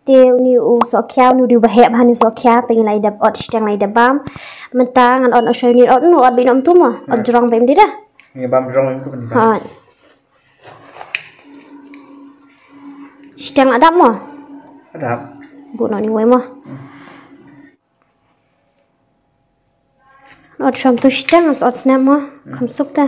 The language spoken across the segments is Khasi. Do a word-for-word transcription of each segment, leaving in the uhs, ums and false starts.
Te uni u sohkhia, uni u dei ba heh bha uni u sohkhia, pynlait da ot shiteng, lait da bam. Mynta ngan ot noh shuwa uni, ot noh, ot bit noh mynta mo, ot jrong ba im dei da. Ngi bam jrong mynta kan bam. Hooid. Shiteng la dap mo? La dap. Buh noh uni wei mo. Ot shwa mynta shiteng, ot snap mo. Kham suk te.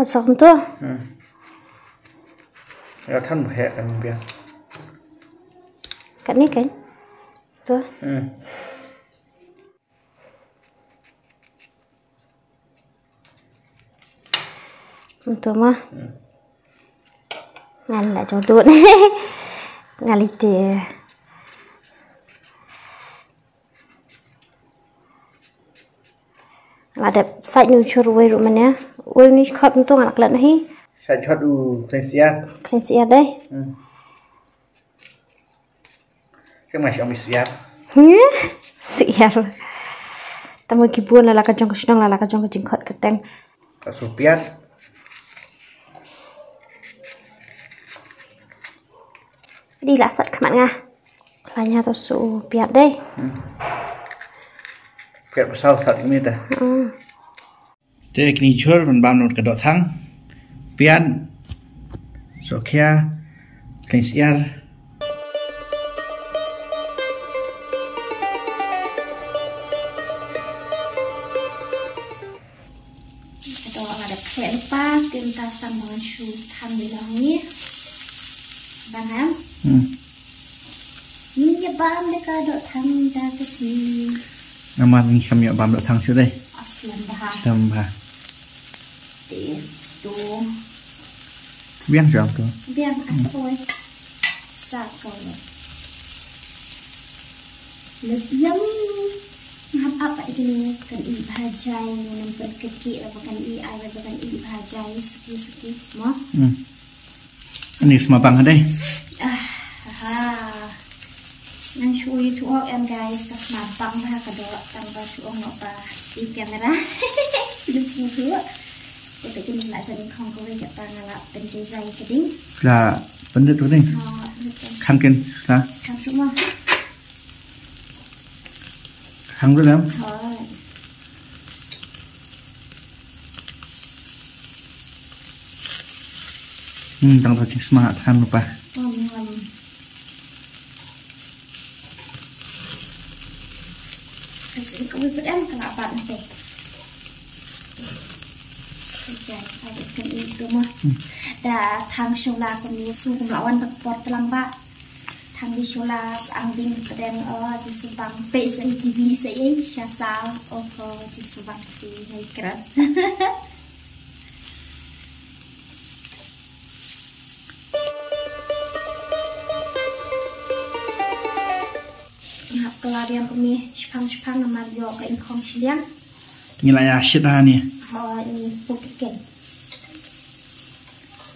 Ot sok mynta. Hmm. Ya than ba heh kan biang. Katne kan? To. Hmm. Mynta mo. Hmm. Ngan la jong dut. Nga lite. Nga dep sait nu chur wei ruh mane. Wei ni khot mynta nga la klet na hi. Sait khot u khlaiñ syiar. Khlaiñ syiar dei. Hmm. Khlaiñ syiar. Hmm? Syiar. Tamo ki bun la la ka jong ka shnong la la ka jong ka jingkhot ka teng. Ka su piat. Di la sat khmat nga. Khlaiñ ha to su piat dei. Hmm. Piat ba saw sat mi ta. Hmm. Te kini chur ban bam lut ka doh thang. Piat. Sohkhia. Khlaiñ syiar. Ka doh nga dep khleh lypa, te mynta sdang ba ngan shu thang ïa la ngi. Bang em? Hmm. Ngin ïa bam da ka doh thang da ka sngi. Namar ngi kham ïa bam doh thang shu dei. Ah, slem bha. Slem bha. Te to. Biang jam to. Biang, ah, sa kawei. Sa kawei. Leh biang ïa ngi. Nga hap ap ïa kine, kan ih bha jai, ngam pynkhih ïa ba kan ih, ai ba kan ih bha jai, suki suki mo. Hmm. Ani sma bang ha dei. Ah, ha. Ngan shu ïathuh em guys, ka sma bang bha ka doh, tang ba shu ong noh ba i camera. Lut sngewthuh. Kata kini la jan khong kawei kata nga la pynjai jai ka ding. La pynjai tu ding. Ha, pynjai. Khang kin la. Khang shu ma. Khang tu lem. Ha. Hmm, tang ta jingsma than lypa. Hmm, hmm. Kasi kawei pat em ka la bat na te. Jai, jai, ai kan ih tu ma. Hmm. Da thang shong la kane, shu kum la wan da por tlang ba. Thang di shong la sa ang ding pdeng, oh, di subang pe sa i T V sa i sha sa, oh, ko, di subang ti ngai kra. Nga hap kylla biang kumne, shipang shipang namar ïoh ka ingkhong shiliang. Ngi la ïa shit ha ni. Ha ni pukit ken.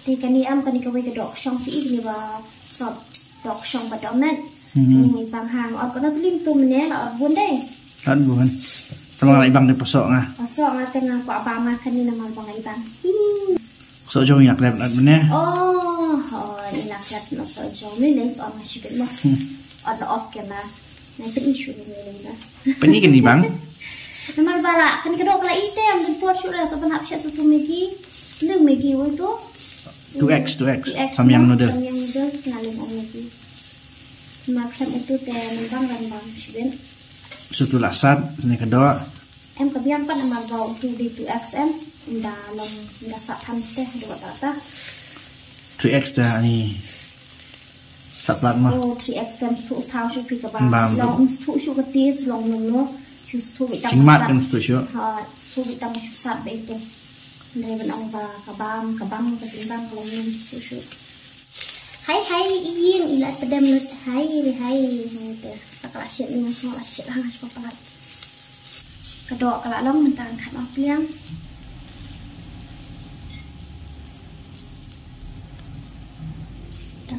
Te kane am kane kawei ka doh kshong ti i kane ba sop doh kshong ba doh met. Mhm. Kane ngi pang hang or kane tu lim tu mene la or bun dei. Or bun. Tama la ibang de pasok nga. Pasok nga te nga kwah bam nga kane namar ba nga ibang. Hi. Sok jong ïa klep nat mene. Oh, oh, ïa klep na sok jong ni lei sok ma shibit mo. Hmm. Ot na off camera. Na pyn issue ni lei na. Pyn i kani bang? Namar ba la kani ka doh ka la i te am dun por shu la sok ban hap shet shu tu Maggi. Lu Maggi wei tu. Two X, two X. Two X. Samyang noodle. Samyang noodle na lem ong Maggi. Namar klem utu te nang bang ran bang shibit. Shu tu la sat ni ka doh. Em ka biang pat namar ba utu dei two X em. Ynda long ynda sat than te dei wat ta. Three X da ani sat plat ma. Oh, three X tem su thau shu pi ka ba. Bam. Long um su shu ka ti su long nung no. Shu su wi tam. Sing mat sat. Tem su shu. Ha, su wi tam shu sat ba itu. Ndai ban ong ba ka bam, ka bam, ka jingbam, ka long nung su shu. Hai, hai, ïing, i la pdem lut, hai, hai, hai, te, sa ka la shit, ni nga sngew la shit, hang shpa palat. Ka doh ka la long, mynta nga khat ma pliang.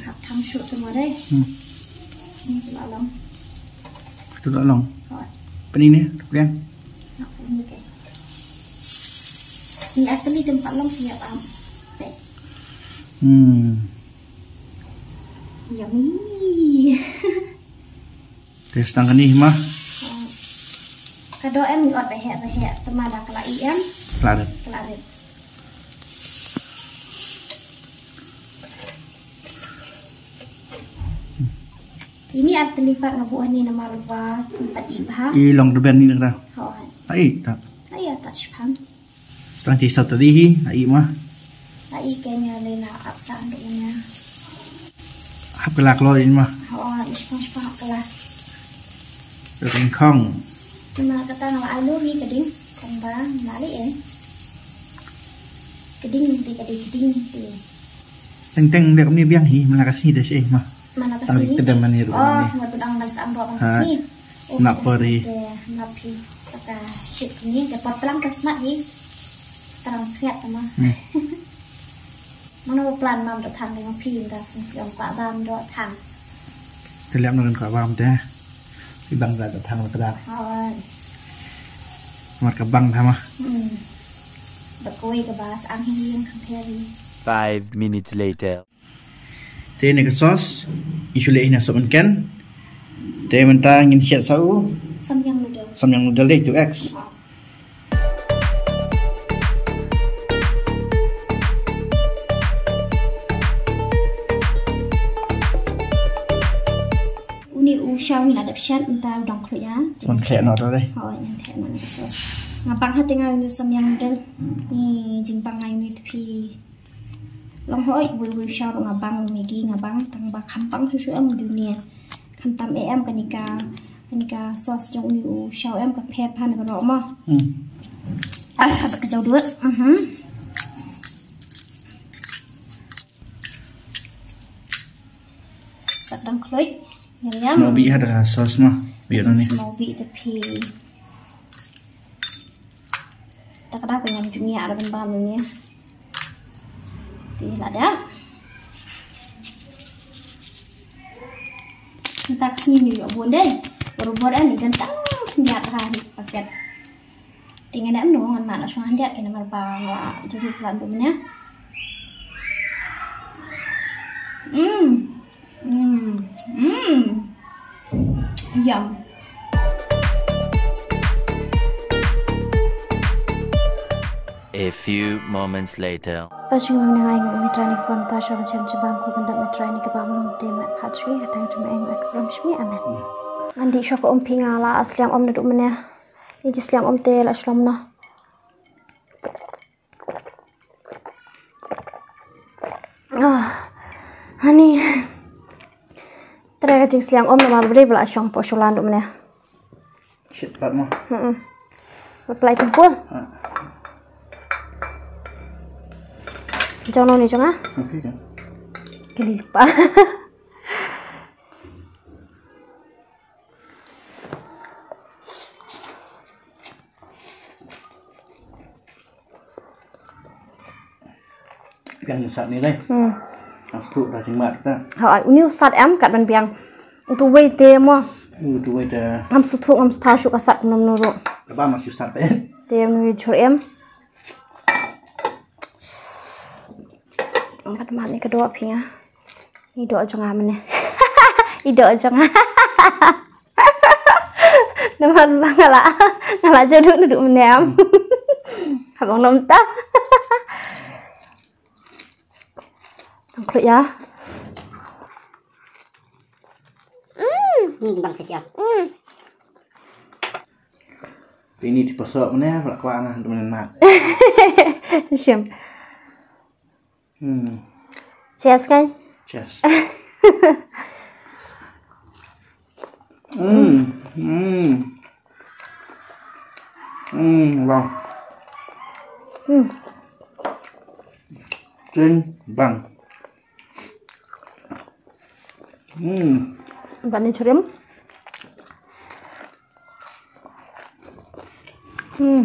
Hap thang shuh tu mo dei. Hmm. Ni tu la long. Tu la long. Hoi. Pynïa ne, tu pliang. Hap pynïa ke. Ni asli tempat long siap am. Te. Hmm. Yummy. Te stang kani ma. Ka doh em ngi ot behek behek, te ma da ka la i em. Ka la rit. Ka la rit. Ini ar tylli pat nga buh hani namar ba pat i bha. I long deben ni nang da. Hoi. Ai ta. Ai ta shpang. Stang ti sat tadi hi, ai ma. Ai kenya le na ap sa ndo nya. Hap kala klo in ma. Hoi, shpang shpang kala. Ring khong. Cuma kata nga la alu ni keding, kong ba na le eh. Keding ti keding keding ti. Teng teng dek ni biang hi, mana kasi deh sih ma. Mana kasi? Tang kedem mani ruh. Oh, ni. Nga pun ang bang sa ambo bang kasi. Oh, na pori. Te na pi saka shit ni, te pot pelang ka smat hi. Terang kriat ma. Hmm. Mana plan mam do thang ni ma pi nda sum pi ong kwa bam do thang. Te lem nang kwa bam te. Pi bang da do thang da. Oh. Mat ka bang thama. Hmm. Ba koi ka bas ang hi yang kan peri. Five minutes later. Te ne ka sauce, ngi shu leh hi na sop mynken. Te mynta ngin shet sa u Samyang noodle. Samyang noodle dei two X. Uni u shaw ngi la dep shet mynta u dang khluit ya. Sop mynken no dei. Hoi, ngan theh no ka sauce. Nga bang ha te nga uni u samyang noodle. Ni jingbang nga uni tpi. Long hoi, wei wei shaw nga bang Maggi nga bang, tang ba kham bang shu shu em dunia. Kham tam e em kani ka, kani ka sauce jong uni u shaw em ka pher phan ka ro mo. Hmm. Ah, ba ka jaw duet. Mhm. Sak dang khluit. Yam yam. Smoke bih ha da sauce mo. Bih no ni. Smoke bih te phi. Ta ka da ka nyam jumia ara ban bam ni. Ti la da. Ntak sini ni yo bonde. Baru buat ani dan tang nyat ha ni paket. Ti ngan em no ngan ma na shong handiat kena mar ba la juru plan bu menya. Hmm. Hmm. Hmm. Yum. A few moments later. Ba shu ngai ngai ngi mitra ni kwan ta shong chem chem bam ku kan da mitra ni ka bam nong te ma phat shri ha tang chem eng ak ram shmi amen. Andi shwa ka um phi nga la asliang om na du menya. Ni ji sliang om te la shlom na. Ah, hani. Tara ka jingsliang om namar bri bla shong po shulan dum ne. Shit, kat mo. Hmm. Apply tempul. Ah. Jong no ni jong ah. Okay, kan. Kali lupa. Biang sat ni dei. Hmm. Ang stuk da jingmat ta. Ha, uni u sat em kat ban biang. Utu wei te mo. Utu wei te. Ngam stuk ngam sta shu ka sat nom nuru. Ka ba ma shu sat pe. Te uni chur em. Ang kat mat ni ka dua phi nga. I doh jong nga mane. I doh jong nga. Namar ba nga la, nga la jaw duh naduh mane am. Habang nom ta. Tang khluit ya. Mm, ni bang kecil. Mm. Ini di pasok mane, pala kwah na, temen mat. Shim. Hmm. Cheers, kan? Cheers. Hmm. Hmm. Hmm, wow. Hmm. Jing bang. Hmm. Bani churim. Hmm.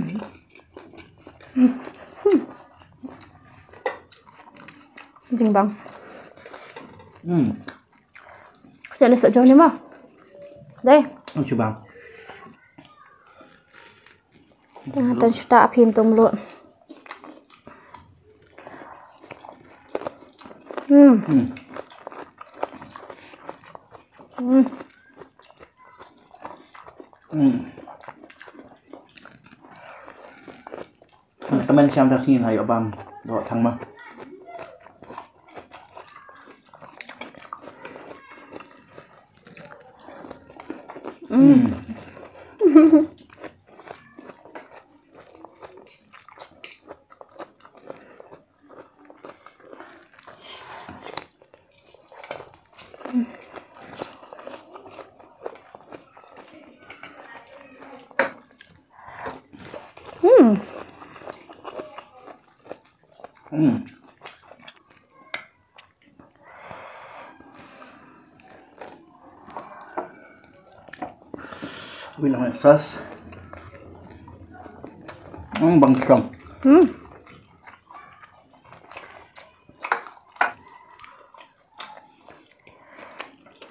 Jing bang. Hmm. Jangan sok jauh ni mah. Dai. Ang chubang. Tang tang chuta apim tum lu. Hmm. Hmm. Hmm. Hmm. Tymmen sham ta sngi la ïoh bam doh thang ma. Mm. Hmm. Hmm. Wi lang sauce. Hmm, bang strong. Hmm.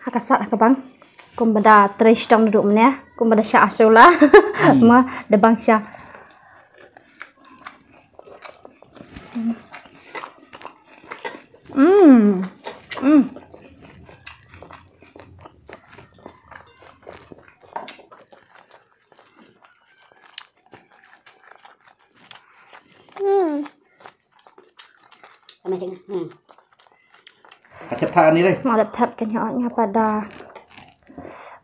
Ha ka sat ha ka bang. Kumba da trei shitom naduh mynne. Kumba da shah ha sula. Hmm. Ma da bang shah. Mm. Mm. Mm. Ka thep tha ni re. Ma dep thep kan ïa ïa pa da.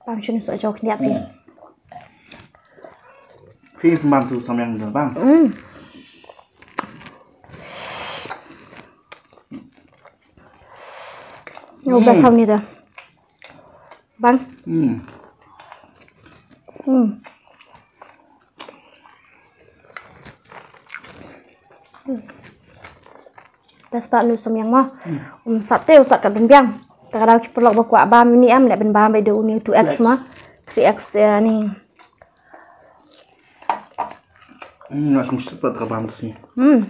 Bam shun so jok ni api. Hmm. Phi phi mam tu samyang da bang. Hmm. Yo ba sam ni da. Bang. Hmm. Hmm. Best part nu samyang mo. Hmm. Um sat te u sat ka dum biang. Ta ka daw ki paralok ba kwah bam ini em leh ban bam ba ïa u ni two X mo. Three X te ni. Hmm, nga sngewsih pat ka bam tu sini. Hmm.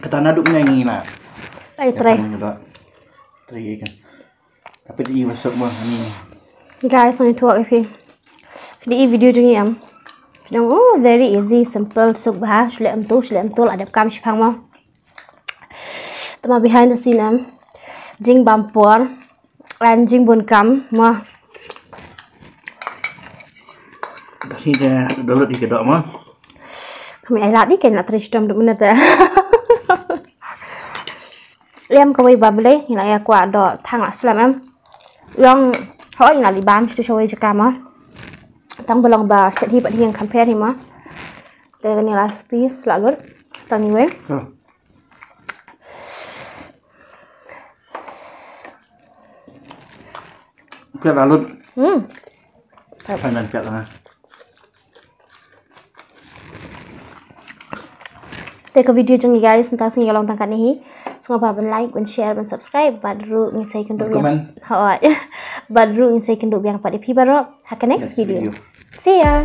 Kata naduh ngai ngi na. Ai, try. Try again. Tapi di iwa sok mo ni. Guys, ni tuak ifi. Di i video jong i am. Jong, oh, very easy, simple, suk bha, sule em tu, sule em tu, la dep kam shipang mo. Tama behind the scene em. Jing bam por. An jing bun kam mo. Kasi de download di kedok mo. Kami ai lad di kena trei shitom duk minit eh. Liam kawei ba blei, ngi la ïa kwah doh thang la slem em. Long hoi ngi la li bam shitu shawei jaka mo. Tang ba long ba shet hi pat hi ngi compare hi mo. Te kani last piece la lut. Tang ni wei. Huh. Piat la lut. Hmm. Pynban piat la nga. Te ka video jong ngi guys, mynta sngi ka long tang katne hi. Sngewbha ban like, ban share, ban subscribe, bad ruh ngin sa ïakynduh biang. Comment. Hooid. Bad ruh ngin sa ïakynduh biang pat ïa phi baroh ha ka next video. See ya.